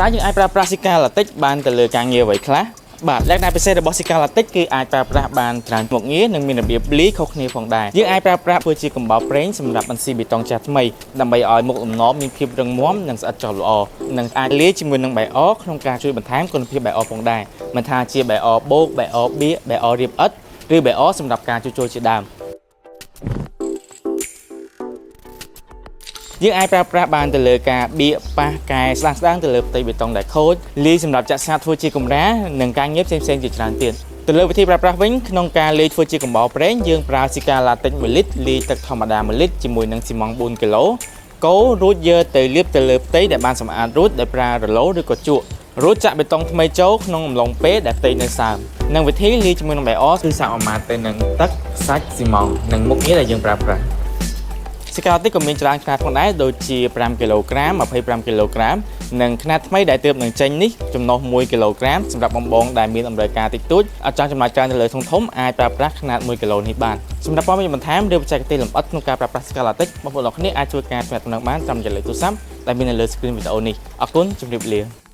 តើយើងអាចប្រើប្រាស់ស៊ីកាឡាទិចបានទៅលើការងារអ្វីខ្លះបាទលក្ខណៈពិសេសរបស់ស៊ីកាឡាទិចគឺអាចប្រើប្រាស់បានច្រើនមុខងារនិងមានរបៀបលាយខុសគ្នាផងដែរយើងអាចប្រើប្រាស់ធ្វើជាកំបោរប្រេងសម្រាប់បន្ស៊ីបេតុងចាស់ថ្មីដើម្បីឲ្យមុខលំនាំមានភាពរឹងមាំនិងស្អិតចុះល្អនិងអាចលាយជាមួយនឹងបាយអក្នុងការជួយបន្ថែមគុណភាពបាយអផងដែរមិនថាជាបាយអបូកបាយអបៀកបាយអរៀបឥដ្ឋឬបាយអសម្រាប់ការជួសជុលជាដើម យើងអាចប្រើប្រាស់បានទៅលើការបៀកប៉ះកែស្ដាងស្ដាងទៅលើផ្ទៃបេតុងដែលខូចលាយសម្រាប់ចាក់ស្នាធ្វើជាកម្រាលនិងការងារផ្សេងៗជាច្រើនទៀតទៅលើវិធីប្រើប្រាស់វិញក្នុងការលាយធ្វើជាកំបោរប្រេងយើងប្រើស៊ីកាឡាទិច1លីត្រលាយទឹកធម្មតា1លីត្រជាមួយនឹងស៊ីម៉ងត4គីឡូកូររួចយកទៅលាបទៅលើផ្ទៃដែលបានសម្អាតរួចដោយប្រើរ៉ូឡូឬក៏ជក់រួចចាក់បេតុងថ្មីចូលក្នុងអំឡុងពេលដែលផ្ទៃនៅសើមនិងវិធីលាយជាមួយនឹងបាយអគឺសមាមាត្រទៅនឹងទឹកសាច់ស៊ីម៉ងតនិងមុខងារដែលយើងប្រើប្រាស់ ស៊ីកាឡាទិចក៏មានច្រើនខ្នាតផងដែរដូចជា5គីឡូក្រាម25គីឡូក្រាមនិងខ្នាតថ្មីដែលទើបនឹងចេញនេះចំណុះ1គីឡូក្រាមសម្រាប់បងបងដែលមានតម្រូវការតិចតួចអត់ចង់ចំណាយច្រើនទៅលើធំធំអាចប្រើប្រាស់ខ្នាត1គីឡូនេះបានសម្រាប់ព័ត៌មានបន្ថែមឬបច្ចេកទេសលម្អិតក្នុងការប្រើប្រាស់ស៊ីកាឡាទិចបងប្អូនអរគ្នាអាចជួយការទំនាក់ទំនងបានតាមរយៈលេខទូរស័ព្ទដែលមាននៅលើ screen វីដេអូនេះអរគុណជម្រាបលា។